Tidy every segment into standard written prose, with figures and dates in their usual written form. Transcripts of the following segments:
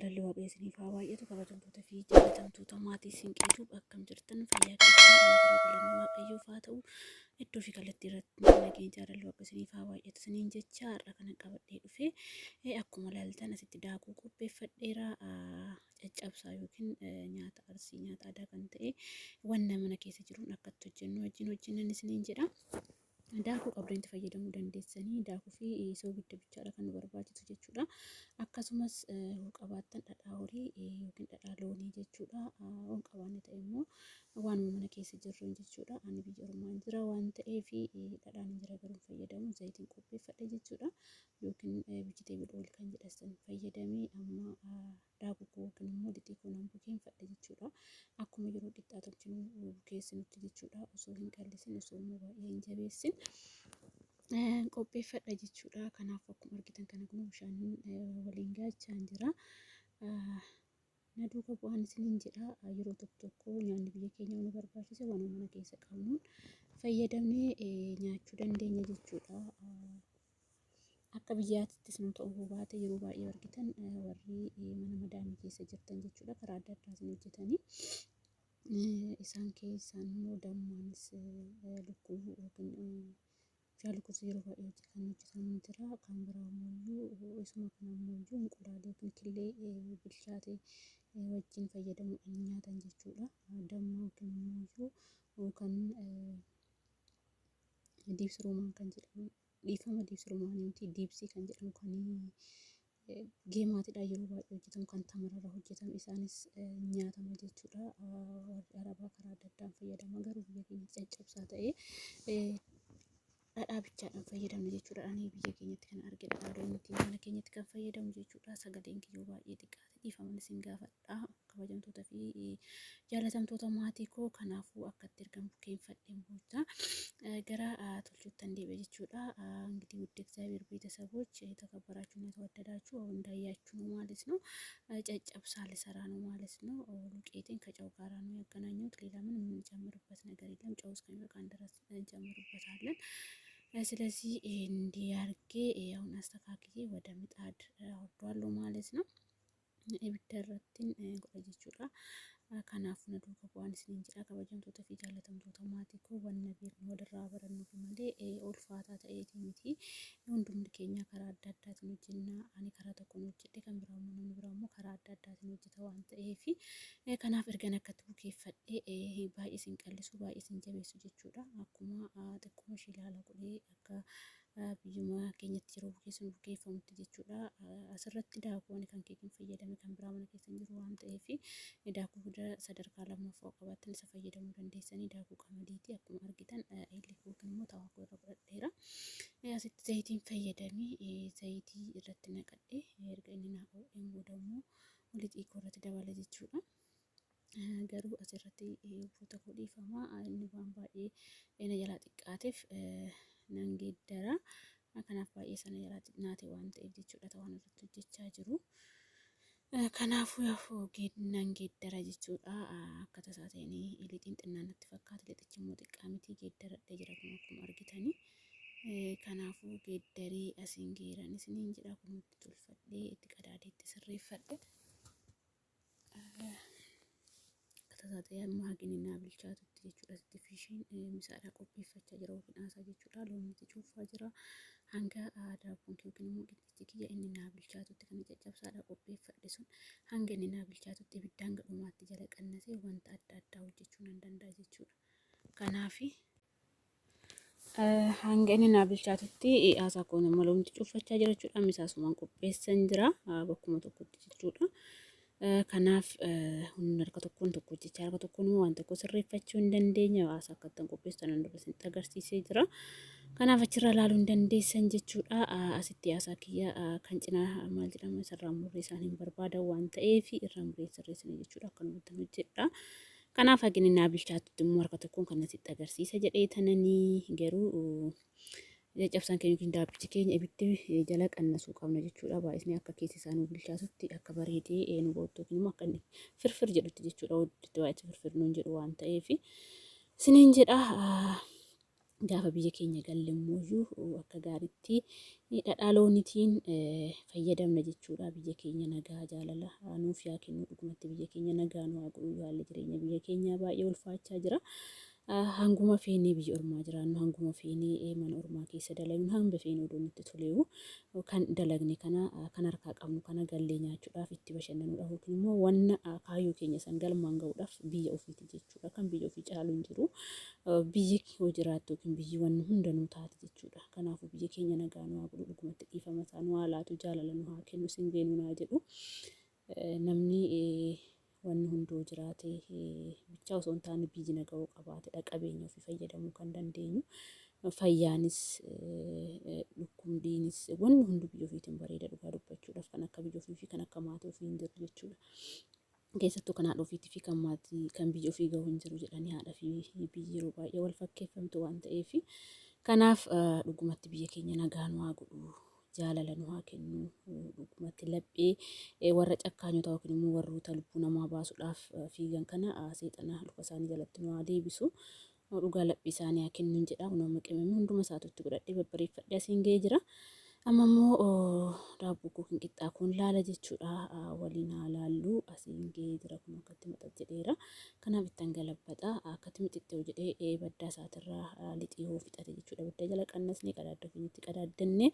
Jaalalli Waaqayyo isiniif haa baay'atu. Kabajamtoota fi jaallatamtoota maatii Siinqeetuu, akkam jirtan? Fayyaa keessan? Ana jira, galanni Waaqayyoof haa ta'u. Iddoo fi kallattii irratti nageenya jaalalli Waaqayyo isiniif haa baay'atu isiniin jecha, har'a kana qabadhee dhufe akkuma ilaaltan asitti daakuu qopheeffadheera. Caccabsaa yookiin nyaata Arsii, nyaata aadaa kan ta'e, wanna mana keessa jiruun akkatti hojjennu wajjin hojjennan isiniin jedha. Daakuu qabdanitti fayyadamuu dandeessanii, daakuu fi soogidda bichaadha kan nu barbaachisu jechuudha. Akkasumas yoo qabaattan dhadhaa horii yookiin dhadhaa loonii jechuudha. Yoo hin qabaanne ta'e immoo waanuma mana keessa jirruun jechuudha. Ani biyya ormaan jira waan ta'eef dhadhaan hin jira, garuu hin fayyadamu. Zayitiin qopheeffadhe jechuudha. Yookiin vegetable oil kan jedhasan fayyadamee amma daakuu koo yookiin immoo lixii koo nan bukeeffadhe jechuudha. Akkuma yeroo qixxaa tolchinu bukeessinutti jechuudha. Osoo hin qallisin, osoo immoo baay'ee hin jabeessin qopheeffadha jechuudha. Kanaaf akkuma argitan kana kun bishaan waliin gaachaan jira. Na duuka bu'aan isiniin jedha. Yeroo tokko tokko nyaanni biyya keenya nu barbaachisa, waan mana keessa qabnuun fayyadamnee nyaachuu dandeenya jechuudha. Akka biyyaatittis nu ta'uu baate, yeroo baay'ee argitan warri mana madaamii keessa jirtan jechuudha, karaa adda addaatiin hojjetanii. Isaan keessaan immoo dammaanis, lukkuu yookiin bishaan lukkuus yeroo baay'ee kan hojjetamu jira. Kan biraa immoo isuma kana immoo inqulaalee yookiin killee bilchaate wajjin fayyadamuudhaan nyaatan jechuudha. Damma yookiin immoo kan diibsi roomaan kan jedhamu, dhiifama, diibsi roomaanii miti, diibsii kan jedhamu, kan geemaatidha yeroo baay'ee hojjetamu, kan tamararraa hojjetamu, isaanis nyaatama jechuudha. Warri Arabaa karaa adda addaan fayyadama, garuu biyya keenyatti caccabsaa ta'ee dhadhaa bichaadhaan fayyadamna jechuudha. Ani biyya keenyatti kan arge dhadhaa looniitiin mana keenyatti kan fayyadamu jechuudha. Sagaleen kiyyoo baay'ee xiqqaate, dhiifama isin gaafadha. Kabajamtoota fi jaalatamtoota maatii koo, kanaafuu akkatti ergan bukeeffadheen booda gara tolchuuttan deebi'e jechuudha. እንግዲህ ውድ እግዚአብሔር ቤተሰቦች፣ የተከበራችሁ እና የተወደዳችሁ፣ አሁን እንዳያችሁ ነው ማለት ነው። ጨጨብሳ ልሰራ ነው ማለት ነው። ዱቄቴን ከጨው ጋራ ነው ያገናኘሁት። ሌላ ምንም የምንጨምርበት ነገር የለም። ጨው እስከሚበቃን ድረስ እንጨምርበታለን። ስለዚህ እንዲህ አድርጌ አሁን አስተካክዬ ወደ ምጣድ አወርደዋለሁ ማለት ነው። Ibidda irratti godha jechuudha. Kanaaf na duuka bu'aan isiniin jedha, kabajamtoota fi jaallatamtoota maatii koo, wanna beeknu walirraa barannuuf malee ulfaataa ta'eeti miti. Hundumti keenya karaa adda addaatiin hojjenna. Ani karaa tokkoon hojjedhe, kan biraa immoo namni biraa immoo karaa adda addaatiin hojjeta waan ta'eef, kanaaf ergan akkatti bukeeffadhe baay'ee isin qallisu, baay'ee isin jabeessu jechuudha. Akkuma xiqquma ishee ilaala godhee akka biyyuma keenyatti yeroo bukeessinu bukeeffamutti jechuudha. Asirratti daakuu ani kan keekiin fayyadame, kan biraa mana keessa hin jiru waan ta'eef, daakuu guddaa sadarkaa lammaffaa qabaattan isa fayyadamuu dandeessanii, daakuu qamadiiti. Akkuma argitan eelli yookiin immoo taawaa koo irra godhadheera. Asitti zayitiin fayyadamee zayitii irratti naqadhe, erga inni naa ho'een booda immoo lixii koo irratti dabala jechuudha. Garuu asirratti uffata koo, dhiifama, inni waan baay'ee na jalaa xiqqaateef nan geeddara. Kanaaf baay'ee sana jalaa naate waan ta'eef jechuudha ta'an irratti hojjechaa jiru. Kanaafuu yaafuu nan geeddara jechuudha. Akka tasaa ta'een lixiin xinnaan natti fakkaata. Lixichi immoo xiqqaa miti, geeddaradhee jira kun akkuma argitanii. Kanaafuu geeddaree asiin geeran isiniin jedha, kun itti tolfadhee itti qadaadee itti sirreeffadhe. Akka tasaa ta'ee amma haqni naa bilchaatutti jechuudha. Asitti fiishiin misaadhaa qopheeffachaa jira yookiin haasaa jechuudha. Loonitti cuunfaa jira. Hanga daabboon yookiin immoo qixxichi kiyya inni naa bilchaatutti, kan caccabsaadhaa qopheeffadhe sun hanga inni naa bilchaatutti, ibidda hanga dhumaatti jala qannasee wanta adda addaa hojjechuu nan danda'a jechuudha. Kanaafi hanga inni naa bilchaatutti haasaa koon amma loonitti cuuffachaa jira jechuudha. Misaasumaan qopheessan jira bakkuma tokkotti jechuudha. Kanaaf humna harka tokkoon tokko hojjechaa, harka tokkoon immoo waan tokko sirreeffachuu hin dandeenya. Haasaa akka ittiin qopheessu nan dura isinitti agarsiisee jira. Kanaaf achirraa ilaaluu hin dandeessan jechuudha. Asitti haasaa kiyya kan cinaa maal jedhama, isarraa murree isaan hin barbaadan waan ta'eef irraa murree sirreessine jechuudha. Akkanumatti hojjedha. Kanaaf hagini naa bilchaatutti immoo harka tokkoon kan asitti agarsiisa jedhee tananii, garuu caccabsaan keenya yookiin daabbichi keenya ibiddi jala qannasuu qabna jechuudha. Baay'isni akka keessi isaa nu bilchaatutti, akka bareedee nu ba'utti yookiin immoo akka inni firfir jedhutti jechuudha. Itti baay'ee firfir nuun jedhu waan ta'eef isiniin jedha. Gaafa biyya keenya galle immoo akka gaariitti dhadhaa looniitiin fayyadamna jechuudha. Biyya keenya nagaa jaalala nuuf yaa kennu, dhugumatti biyya keenya nagaa nu haa godhu. Haalli jireenya biyya keenyaa baay'ee ulfaachaa jira. Hanguma feenee biyya ormaa jiraannu, hanguma feenee mana ormaa keessa dalagnu, hanga feenee odoo nutti toleewu kan dalagne kana kan harkaa qabnu kana gallee nyaachuudhaaf, itti bashannanuudhaaf yookiin immoo wanna kaayyoo keenya san galmaan ga'uudhaaf biyya ofiiti jechuudha. Kan biyya ofii caalu hin jiru. Biyyi yoo jiraattu yookiin biyyi wanni hundanuu taate jechuudha. Kanaafuu biyya keenya nagaa nu haa godhu, dhugumatti dhiifama isaa nu haa laatu, jaalala nu haa kennu, singee nu haa jedhu. Namni wanni hunduu jiraate bichaa osoo hin taane biyyi nagaa qabaatedha qabeenya ofii fayyadamuu kan dandeenyu. Fayyaanis, dhukkubdiinis, wanni hunduu biyya ofiitiin bareeda, dhugaa dubbachuudhaaf kan akka biyya ofii fi kan akka maatii ofii hin jiru jechuudha. Keessattuu kan haadha ofiitii fi kan maatii kan biyya ofii gahu hin jiru jedhanii, haadha fi biyyi yeroo baay'ee wal fakkeeffamtu waan ta'eef, kanaaf dhugumatti biyya keenya nagaa nu haa godhu, jaalala nu haa kennu. Dhugumatti laphee warra cakkaanyota yookiin immoo warroota lubbuu namaa baasuudhaaf fiigan kana seexana luka isaanii jalatti nu haa deebisu. Dhugaa laphee isaanii haa kennuun jedha. Kun amma qimamii hunduma isaatutti godhadhee babbareeffadhee asiin ga'ee jira. Amma immoo daabboo koo kan qixxaa kun laala jechuudha. Waliin haa laallu, asiin ga'ee jira, kun akkatti maxxat jedheera. Kanaaf ittan galabbata. Akkatti mixixxee jedhee baddaa isaatirraa lixii hoo fixate jechuudha. Baddaa jala qannasnee qadaadda keenyatti qadaaddannee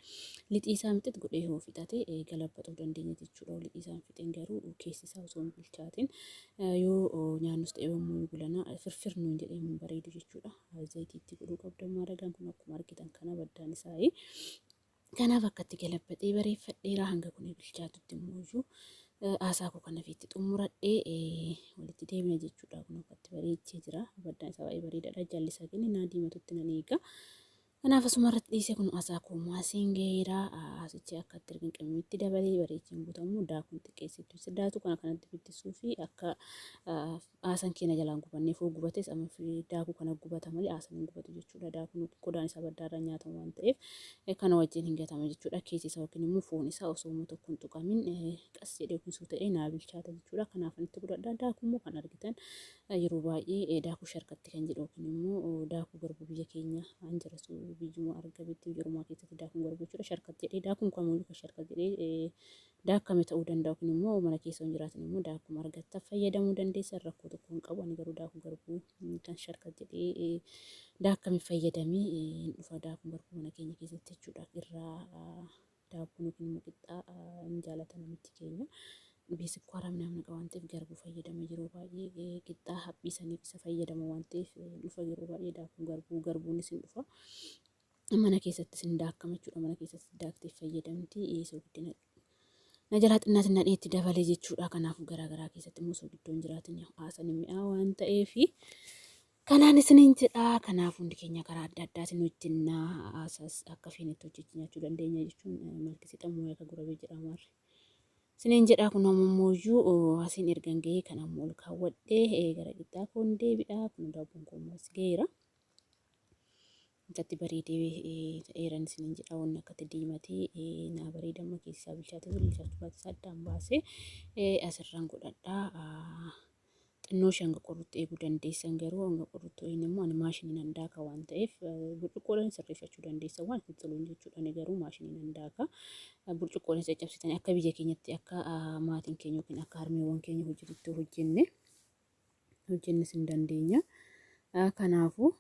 lixii isaa mixit godhee hoo fixate galabbatuu dandeenya jechuudha. Lixii isaa hin fixin garuu keessi isaa osoo hin bilchaatin yoo nyaannus ta'e yommuu bulana firfir nuun jedhee hin bareedu jechuudha. Zayitii itti godhuu qabda maaragaan kun akkuma argitan kana baddaan isaa. Kanaaf akkatti galabbadhee bareeffadheera, hanga kun bilchaatutti immoo haasaa koo kana fiitti xumuradhee walitti deebina jechuudha. Kun akkatti bareechee jira. Baddaan isaa baay'ee bareedaadha. Jalli isaa kenne naa diimatutti nan eega. Kanaaf asuma irratti dhiisee kun haasaa koo maasiin gaheera. Haasichi akkatti erga qimmitti dabalee bareecheen guutamu daakuun xiqqeessitu. Daakuu kana kanatti bittisuu fi akka haasan keenya jalaan gubanneef, hoo gubates amma daakuu kana gubata malee haasan hin gubatu jechuudha. Daakuun qodaan isaa baddaarraa nyaatamu waan ta'eef kana wajjin hin gatama jechuudha. Keessi isaa yookiin immoo foon isaa osoo immoo tokko hin tuqamin qas jedhee yookiin suuta naa bilchaata jechuudha. Kanaaf itti godhadha. Daakuu immoo kan argitan yeroo baay'ee daakuu sharkatti kan jedhu yookiin immoo daakuu garbuu biyya keenya an jira, biyyuma argametti yeroo keessatti daakuun garbuu jechuudha. Sharkatti jedhee daakuun kamiyyuu kan sharkatti jedhee daakame ta'uu danda'a yookiin immoo mana keessa hin jiraatan immoo daakuma argatta fayyadamuu dandeessa, rakkoo tokko hin qabu. Ani garuu daakuu garbuu kan sharkat jedhee daakame fayyadamee hin dhufa daakuun garbuu mana keenya keessatti jechuudha. Irraa daakuun yookiin immoo qixxaa hin jaalata namichi keenya. Dhibee sukkaaraa minamna qaba waan ta'eef garbuu fayyadama yeroo baay'ee, qixxaa haphiisaniif isa fayyadama waan ta'eef dhufa yeroo baay'ee daakuun garbuu, garbuunis hin dhufa. Mana keessattis hin daakkama jechuudha. Mana keessatti daaktee fayyadamti. Soogiddi na jalaa xinnaatiin nadheetti dabalee jechuudha. Kanaafuu garaa garaa keessatti immoo soogiddoon jiraatin haasan mi'aa waan ta'eef kanaan isiniin jedha. Kanaaf hundi keenya karaa adda addaatiin hojjennaa, haasas akka feenetti hojjechuu nyaachuu dandeenya jechuun malkisi xammoo akka gurabee jedhama. Isiniin jedha, kun ammoo asiin ergan ga'ee kan ammoo ol kaawwadhee gara qixxaa koon deebi'a. Kun daabboon koo immoo as ga'eera. Akkatti bareedee ta'eeran isiniin jedha, wanni akkatti diimatee naa bareeda, amma keessaa bilchaatee bilchaachuu baate isaa addaan baasee asirraan godhadha. Xinnoo ishee hanga qorrutti eeguu dandeessan, garuu hanga qorrutti ho'in immoo ani maashinii nan daaka waan ta'eef burcuqqoodhaan sirreeffachuu dandeessan waan itti toluun jechuudha. Ani garuu maashinii nan daaka. Burcuqqoodhaan caccabsitanii akka biyya keenyatti akka maatiin keenya yookiin akka harmeewwan keenya hojjetutti hojjennes hin dandeenya. Kanaafuu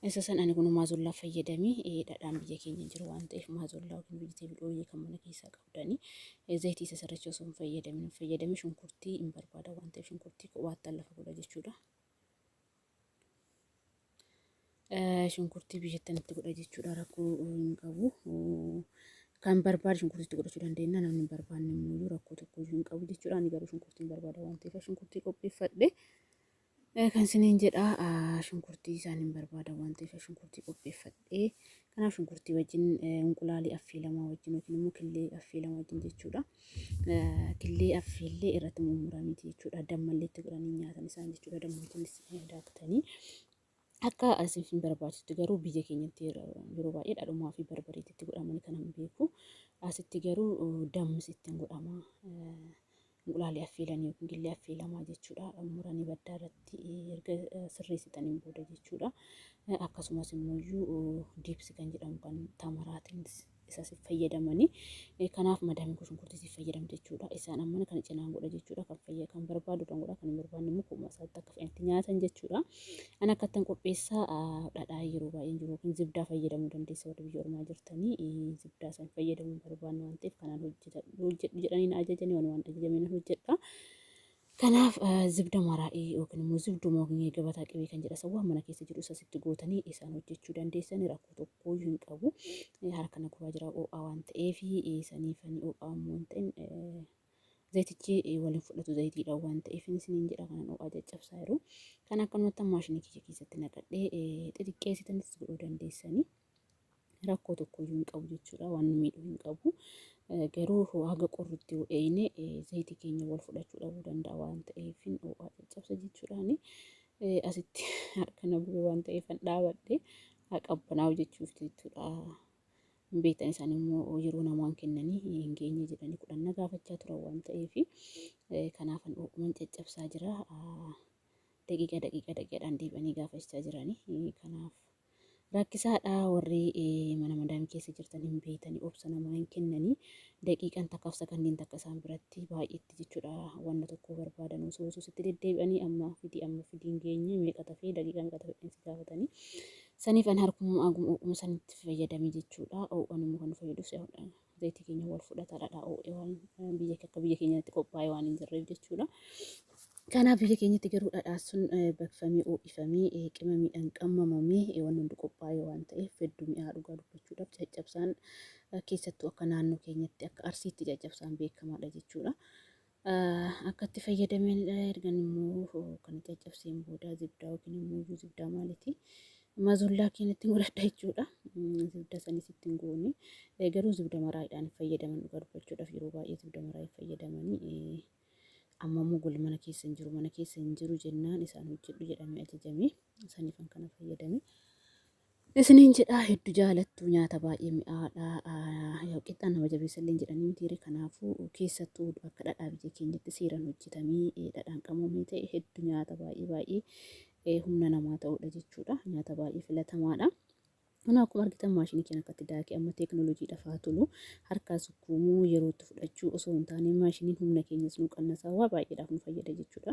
isa san ani kun maazollaa fayyadamee, dhadhaan biyya keenya jiru waan ta'eef maazollaa yookiin vegetable oil kan mana keessaa qabdanii zayitii isa sirricha osoo hin fayyadamin fayyadamee, shunkurtii hin barbaada waan ta'eef shunkurtii kophaatti lafa godha jechuudha. Shunkurtii biyyattan itti godha jechuudha, rakkoo hin qabu. Kan barbaade shunkurtii itti godhachuu dandeenya, namni hin barbaanne immoo rakkoo tokko hin qabu jechuudha. Ani garuu shunkurtii hin barbaada waan ta'eef shunkurtii qopheeffadhe. Kan isiniin jedha, shunkurtii isaan hin barbaada waan ta'eef shunkurtii qopheeffadhe. Kanaaf shunkurtii wajjin inqulaalii affeelamaa wajjin yookiin immoo killee affeelamaa wajjin jechuudha. Killee affeellee irratti mummuramiti jechuudha. Dammallee itti godhanii nyaatan isaan jechuudha. Damma wajjinis daaktanii. Akka isin hin barbaachisutti garuu biyya keenyatti yeroo baay'ee dhadhumaa fi barbareetti godhamanii kan hin beeku. Asitti garuu dammis ittiin godhama. Inqulaalii affeelanii yookiin gillee affeelamaa jechuudha. Muranii baddaa irratti erga sirreessitaniin booda jechuudha. Akkasumas immoo diibsi kan jedhamu kan tamaraatiin isas fayyadamanii. Kanaaf madaamiin kun shunkurtii si fayyadamte jechuudha. Isaan amma kana cinaan godha jechuudha. Kan fayya kan barbaadu kan godha, kan hin barbaanne immoo kophaa isaatti akka fedhanitti nyaatan jechuudha. Ani akkattan qopheessaa dhadhaa yeroo baay'een jiru yookiin zibdaa fayyadamuu dandeessa warri biyya ormaa jirtanii zibdaa san fayyadamuu barbaanne waan ta'eef kanaan hojjedhu jedhanii na ajajanii waan ajajamee nan hojjedha. Kanaaf zibda maraa'ii yookiin immoo zibduma yookiin gabataa qibee kan jedha waan mana keessa jiru isa sitti gootanii isaan hojjechuu dandeessan rakkoo tokkooyyuu hin qabu. Harka na gubaa jira ho'aa waan ta'eef saniifanii ho'aa immoo hin ta'in zayitichi waliin fudhatu zayitiidhaan waan ta'eef isiniin jedha kanan ho'aa caccabsaa jiru. Kan akkanumatti maashinii kiyya keessatti naqadhee xixiqqeessitanis godhuu dandeessanii. Rakkoo tokkoyyuu hin qabu jechuudha. Waan nu miidhu hin qabu. Garuu haga qorrutti yoo eeyne zayitii keenya wal fudhachuu dhabuu danda'a waan ta'eef ho'aa caccabsa jechuudhaani. Asitti harka na gube waan ta'eef dhaabadhe haa qabbanaa'u jechuuf jechuudha. Hin beektan isaan immoo yeroo namaan kennanii hin geenye jedhanii 10 na gaafachaa turan waan ta'eef kanaafan ho'uman caccabsaa jira. Daqiiqa daqiiqa daqiiqaadhaan deebi'anii gaafachaa jiranii. Kanaaf rakkisaadha warri mana madaamii keessa jirtan hin beektanii obsa namaa hin kennanii daqiiqan takkaaf sakandiin takka isaan biratti baay'eetti jechuudha. Wanna tokko barbaadan osoo osoo sitti deddeebi'anii amma fidii amma fidii hin geenye meeqa tafee daqiiqa meeqa tafee si gaafatanii saniif an harkuma aguma ho'uma sanitti fayyadame jechuudha. Ho'an immoo kan nu fayyadus zayitii keenya wal fudhata dhadhaa ho'e waan biyya akka biyya keenyatti qophaa'e waan hin jirreef jechuudha. Kanaaf biyya keenyatti garuu dhadhaan sun baqfamee ho'ifamee qimamiidhaan qammamamee waan hundi qophaa'e waan ta'eef hedduu mi'aa dhugaa dubbachuudhaaf caccabsaan keessattuu akka naannoo keenyatti akka Arsiitti caccabsaan beekamaadha jechuudha. Akka itti fayyadameen ergan immoo kan caccabseen booda zibdaa yookiin immoo zibdaa maaliti mazullaa keenyatti godhadha jechuudha. Zibda sanis ittiin goone garuu zibda maraayidhaan fayyadaman dhugaa dubbachuudhaaf yeroo baay'ee zibda maraayii fayyadamanii amma immoo golli mana keessa hin jiru mana keessa hin jiru jennaan isaan hojjedhu jedhamee ajajame saniifan kana fayyadame. Isiniin jedhaa hedduu jaalattu nyaata baay'ee mi'aadha. Qixxaan nama jabeessallee jedhanii mitiire kanaafuu keessattuu akka dhadhaa biyya keenyatti seeraan hojjetamee dhadhaan qamamee ta'e hedduu nyaata baay'ee baay'ee humna namaa ta'udha jechuudha. Nyaata baay'ee filatamaadha. Kun akkuma argitan maashinii keenya akkatti daakee amma teekinooloojiidhaaf haa tolu harkaa sukkuumuu yerootti fudhachuu osoo hin taane maashiniin humna keenyas nu qannasaa waa baay'eedhaaf nu fayyada jechuudha.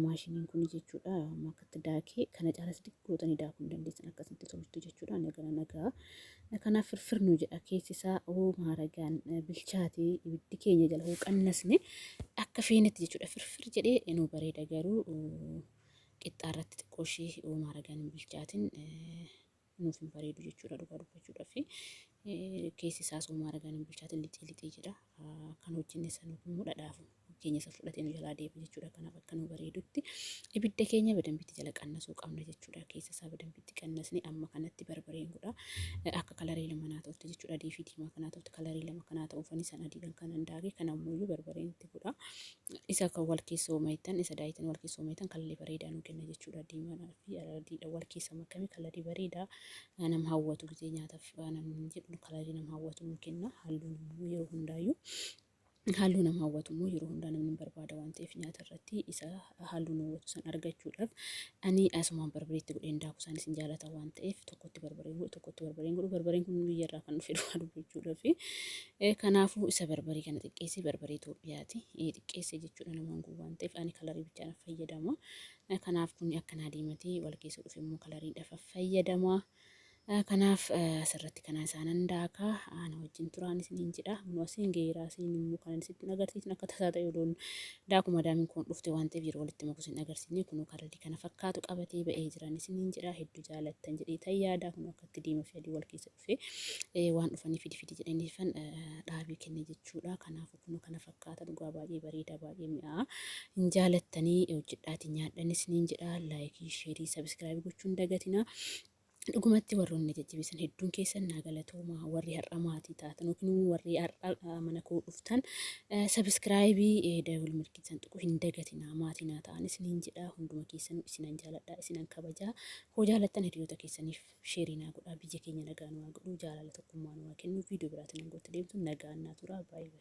Maashiniin kun jechuudha amma akkatti daakee kana caalas gootanii daakuu hin dandeessan akkasitti toltu jechuudha. Nagaa nagaa. Kanaaf firfirnuu jedha keessi isaa hoo maaragaan bilchaatee ibiddi keenya jala hoo qannasne akka feenetti jechuudha firfir jedhee nu bareeda garuu qixxaa irratti xiqqoo ishee hoo maaragaan hin bilchaatin nuuf hin bareedu jechuudha dhugaa dubbachuudhaaf keessi isaas hoo maaragaan hin bilchaatin lixii lixii jedha kan hojjenne sana immoo dhadhaafu keenya isa fudhatee nu jalaa deema jechuudha. Kanaaf akka nu bareedutti ibidda keenya badambitti jala qannasuu qabna jechuudha. Keessa isaa badambitti qannasne amma kanatti barbareen godha. Akka kalarii lama naa ta'utti jechuudha. Adii fi diimaa kanaa ta'utti kalarii lama kanaa ta'uufani san adiidhaan kanan daake kan ammoo barbareen itti godha. Isa kan wal keessa oomaytan isa daayitan wal keessa oomaytan kalarii bareedaa nu kenna jechuudha. Diimaa fi adiidhaan wal keessa makame kalarii bareedaa nama hawwatu gisee nyaataaf namni jedhu kalarii nama hawwatu nu kenna. Halluun immoo yeroo hundaayyuu halluu nama hawwatu immoo yeroo hundaa namni barbaada waan ta'eef nyaata irratti isa halluu nama hawwatu san argachuudhaaf ani asumaan barbareetti godheen daaku isaan isin jaalata waan ta'eef tokkotti barbareen godhu tokkotti barbareen godhu barbareen kun biyya irraa kan dhufe dhugaa dubbachuudhaaf kanaafuu isa barbaree kana xiqqeessee barbaree Itoophiyaati xiqqeessee jechuudha namaan kun waan ta'eef ani kalarii bichaan fayyadama kanaaf kun akkanaa diimatee wal keessa dhufe immoo kalariidhaaf fayyadama. Kanaaf asirratti kana isaanan daaka ana wajjin turaan isiniin jedha. Kunoo asiin geeraa isiniin immoo kanan isitti hin agarsiisne akka tasaa ta'e odoon daaku madaamiin kun dhufte waan ta'eef yeroo walitti maku isin agarsiisne kunoo kalarii kana fakkaatu qabatee ba'ee jiran isiniin jedha. Hedduu jaalattan jedhee tan yaada kunoo akkatti diimaa fi adii wal keessa dhufe waan dhufanii fidi fidi jedhaniifan dhaabii kenne jechuudha. Kanaafuu kunoo kana fakkaata dhugaa baay'ee bareeda baay'ee mi'aa hin jaalattanii hojjedhaatii nyaadhan isiniin jedha. Laayikii, sheerii, sabiskiraayibii gochuun dagatina. Dhugumatti warroonni na jajjabeessan hedduun keessan naa galatoomaa warri har'a maatii taatan yookiin immoo warri har'a mana koo dhuftan sabiskiraayibii dawul milkiisan tuqu hin dagatinaa maatii naa ta'an isiniin jedha hunduma keessanuu isinan jaaladha isinan kabajaa hoo jaalattan hiriyoota keessaniif sheerii naa godhaa biyya keenya nagaa nu haa godhu jaalala tokkummaa nu haa kennu viidiyoo biraatiin hanga walitti deemtu nagaan naa turaa baay'ee.